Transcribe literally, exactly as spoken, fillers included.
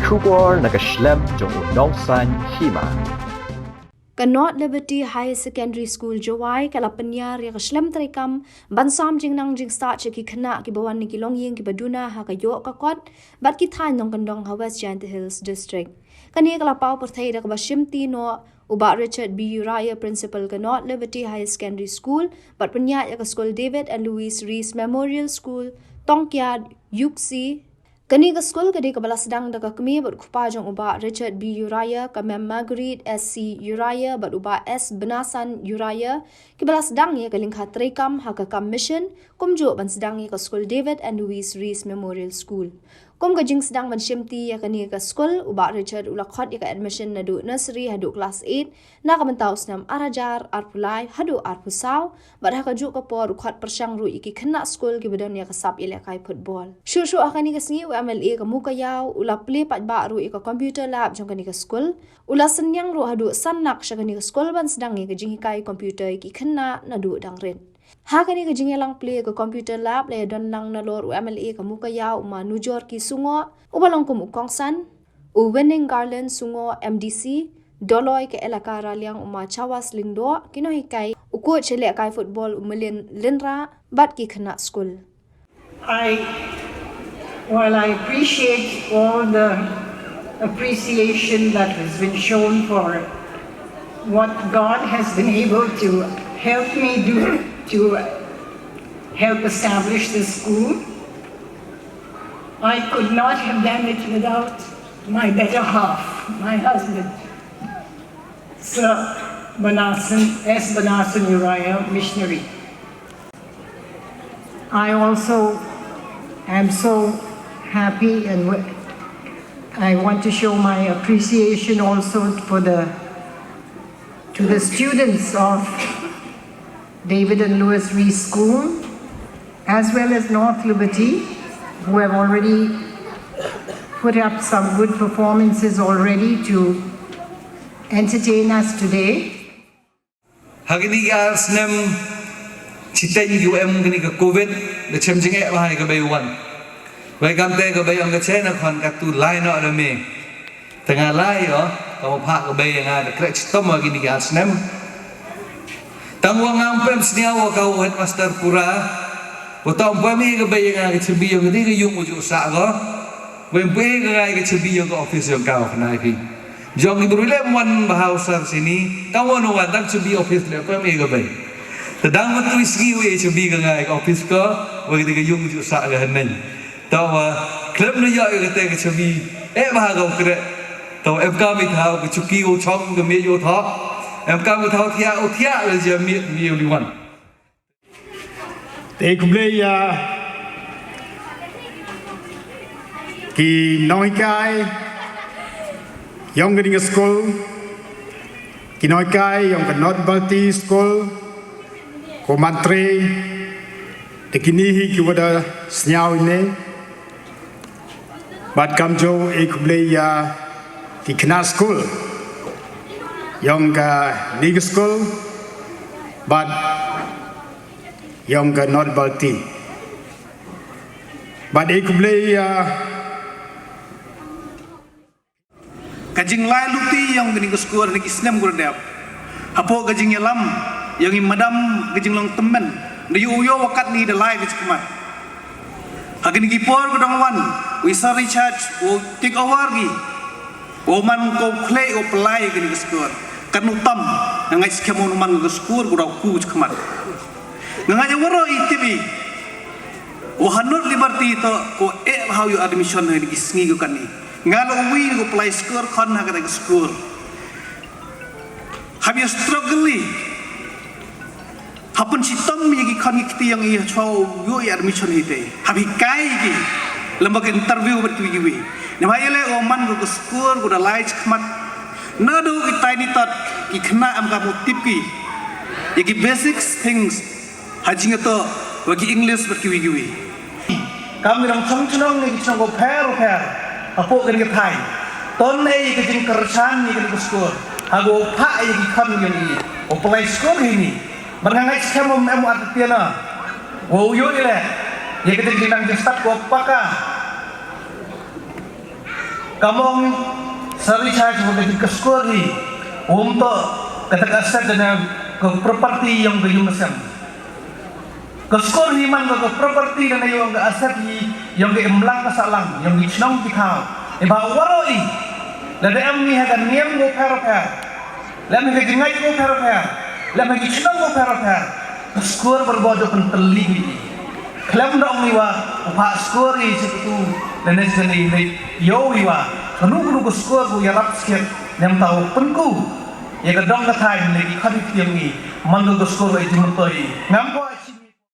Khubor na ka shlem jong u nongsan hima. Ka North Liberty Higher Secondary School Jowai ka la pynïar ïa ka shlem treikam ban sam jingnang jingstad sha ki khynnah kiba wan na ki longïing kiba duna ha ka ïoh ka kot bad ki thaiñ nongkyndong ha West Jaintia Hills District. Kane ka la paw pyrthei da kaba shimti noh u Bah Richard B Uriah, Principal ka North Liberty Higher Secondary School, bad pynïaid ïa ka skul David and Louise Rees Memorial School, Tongkiad, Iewksi. Kane ka skul ka dei kaba la sdang da ka kmie bad kpa jong u Bah Richard B Uriah, ka Mem Marguerite S C Uriah bad u Bah S Benasan Uriah, kiba la sdang ïa ka lyngkha treikam ha ka kam mission, kumjuh ban sdang ïa ka skul David and Louise Rees Memorial School. Kum ka jingsdang ban shimti ïa kane ka skul, u Bah Richard u la khot ïa ka admission naduh nursery haduh class eight, na ka bynta u snem ar hajar arphew lai haduh arphew saw, bad ha kajuh ka por u khot pyrshang ruh ïa ki khynnah skul kiba don ïa ka sap ïalehkai football. Shuh shuh ha kane ka sngi u M L A ka Mowkaiaw u la plie paidbah ruh ïa ka computer lab jong kane ka skul. U la synñiang ruh haduh san lak sha kane ka skul ban sdang ïa ka jinghikai computer ïa ki khynnah naduh dang rit. Ha kane ka jingïalang plie ka computer lab la ïadon lang nalor u M L A ka Mowkaiaw u Ma Nujorki Sungoh, uba long kum u kongsan, u Winning Garland Sungoh M D C, Doloi ka elaka Raliang u Ma Chawas Lyngdoh, ki nonghikai, u coach ïalehkai football u Melin Lynrah, bad ki khynnah skul. I, while I appreciate all the appreciation that has been shown for what God has been able to help me do to help establish this school, I could not have done it without my better half, my husband, Sir Banasan, S Banasan Uriah, missionary. I also am so happy and w- I want to show my appreciation also for the to the students of David and Louis Rees School as well as North Liberty, who have already put up some good performances already to entertain us today. Ha kine ki ar snem shiteng ki em kane ka covid, da shem jingeh bha ïa ka bei wan. Wei kamte ka bei ong ka China khon katu lai noh da me. Te nga lai ïoh, ka wa phah ka bei ïa nga da khreh chitom ha kine ki ar snem. Tang wa ngam pem sniaw wa ka u headmaster pura. Wa tang pem ïa ka bei ïa nga ka chabi ïa ka dei ka yung u ju sah ko. Wei pem ïa ka ngai ka chabi ïa ka office ïa ka wa khnai phi. Jong ki bru lem wan bha u sar sini, tang wan u wan tang chabi office lem pem ïa ka bei. Te dang wa tu sngi wei chabi ka ngai ka office ko, wei ka dei ka yung ju sah ka haneng. Tawa khlem na ïoh ïa kata ka chabi, eh, bha ka u kreh. Tawa em kam i thaw ka chuki u chong ka miej u thok. Em kam i thaw thiah u thiah la jia miej miej u liwan. Te khublei ïa ki nonghikai yong ka ding skul, ki nonghikai yong ka North Balti Skul, ko Matre, te kini hi ki wada sniaw ine. Bad kamjooh e khublei ïa ki khynnah skul yong ka ni ka skul bad yong ka North Balti. Bad e khublei ïa Ka jinglai luti yong kani ka skul ha ki snem kaba dep. Hapoh ka jingïalam yong i madam ka jinglong tymmen. Da ïoh ïoh wa katni da lai ka jingkhmat. Ha kini ki por ka dang wan, u Sir Richard u take over ki. U man ko khlei u pynlai kani ka skul. Kan u tam, nga ngeit skhem u man ka skul, u da u ku jingkhmat. Nga ngeit waroh i tip i. U ha North Liberty to ko eh bha u ïoh admission ha kini ki sngi ko kani. Nga la wi ko pynlai skul khon ha kata ka skul. Hap ïa struggle i. Hap pynshitom ïa ki khon ki kti yong i ha chwa u ïoh ïa admission hi te. Hap hikai ki. Lem bad ka interview bad kiwei kiwei. Namar ïa leh u man ko ka skul ko da lai jingkhmat. Naduh kitai ni tot ki khynnah em kam u tip ki. Ïa ki basic things. Ha jingïatoh wa ki English bad kiwei kiwei. Kam ngi dang chong chnong ngi ki chnong ko pher pher. Hapoh kani ka thaiñ. Ton ei ka jingkyrshan ïa kani ka skul. Ha ko phah ïa ki khon yong i. U pynlai skul hi ni. Bad nga ngeit skhem um em u artylli na. Wow ïoh i leh. Ïa ka jingdang jingstad ko paka. Ka mong sari chai chwa ka jit ka skur hi. Um to kata ka asset dane ka property yong ka yung ka sem. Ka skur hi man ka property dane yong ka asset hi yong ka imlang ka salang yong ki chnong ki thaw. Iba waro i lada em ni ha ka niam go pher pher. Lem ha ka jingngeit ko pher pher. Lem ha ki chnong ko pher pher. Ka skur barbo do pyntlih i. Khlem da ong iwa u pha skur i chitu. Lane jane i yo iwa kanu kanu ka skur ko yarap skit. Lem tau pynku. Ya ka dong ka thai ne ki khadi tiang i. Man ka skur i jumtoi. Ngam ko